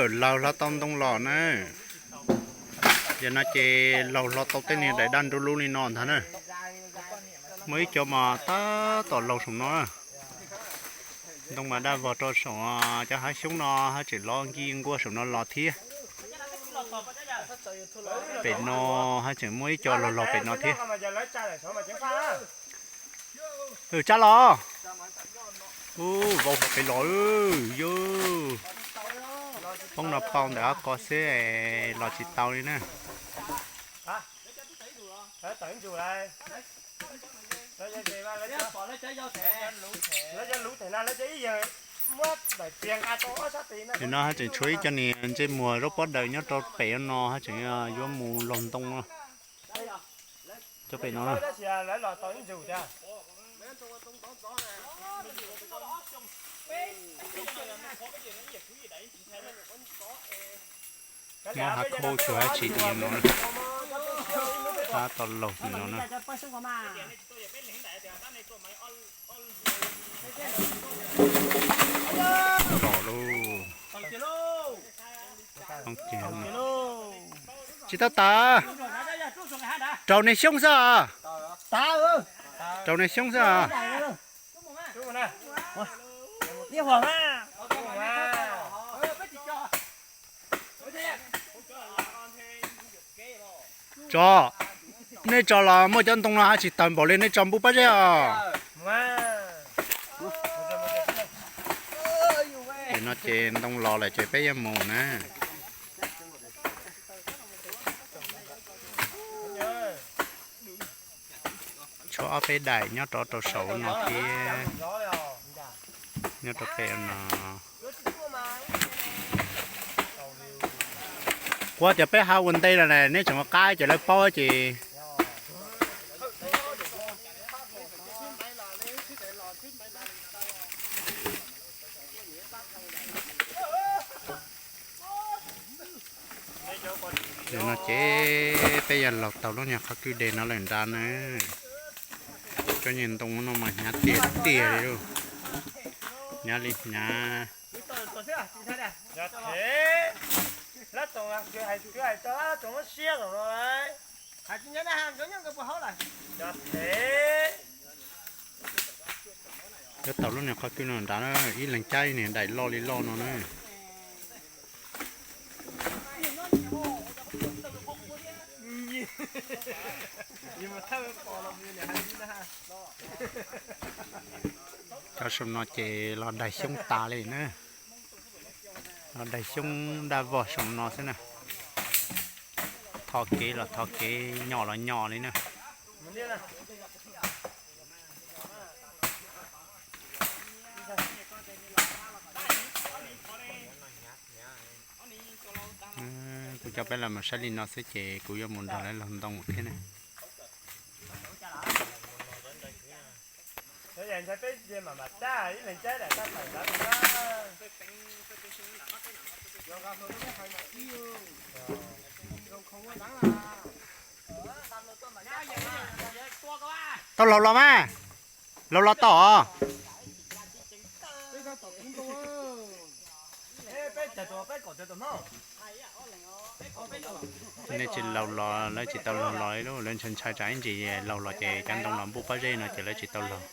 Laug hlo tau ntoo los na. Yog no ces laug hlo tau tej niag daim daj nruab lub li no ntag na. Muaj ib co mas tab tom laug saum no. Ntoo mas daj vog rau saum cov hav xyoob no, haj tseem lov nkig nkuaj saum no los thiab. Pem no haj tseem muaj ib co laug laug pem no thiab. Tsa los. Ub, vau hauv pem los, yog poob no pau ntawm ob ko xwb, los tsis tau li na. Nim no haj tseem tshuav ib co niag ntsej muag zaub pob daws nyob rau pem no, haj tseem yuav mus laug ntoo no. Cov pem no na. Muab hav khaub tsuag dab tsi tim no, tab tom laug tim no na. Los lauj. Tsis tau tas. Raug niag xyoob xwb os. Raug niag xyoob xwb os. Tso, nej tso los muaj cov ntoo no haj tsis tawg npaum li, nej tso npuj pob zeb os. Ces no ces ntoo los lawm ces peb yuav mus na. Tshuav ob peb daim nyob rov rau saum no thiab, nyob rau pem no. Kuv tias peb hav ua ntej no na, neb tseem ua qab ces lawv paub ces. Nim no ces peb yuav laug tau lub nyuag qhov kwj deg no lawm nrad na. Cov nyuag ntoo no mas hnyav tiag tiag li lauj. Hnyav li hnyav. Yuav tau lub nyuag qhov kwj no nrad na, ib leeg cab ib niag daim loj li loj no na. Cov saum no ces los daig xyoob tas li na. Los daig xyoob daj vog saum no xwb na. Tho kev los tho kev, nyom los nyom li na. Kuv coj peb los mus saib li no xwb ces kuv yuav mus nrog lawv laug ntoo thiab ne. Tau laug los mas, laug los tau os. Nej tsis laug los lawv tsis tau laug los li lauj, lawv ntshai ntshai tsam ib ntsis laug los ces cov ntoo los npuj pob zeb no ces lawv tsis tau laug.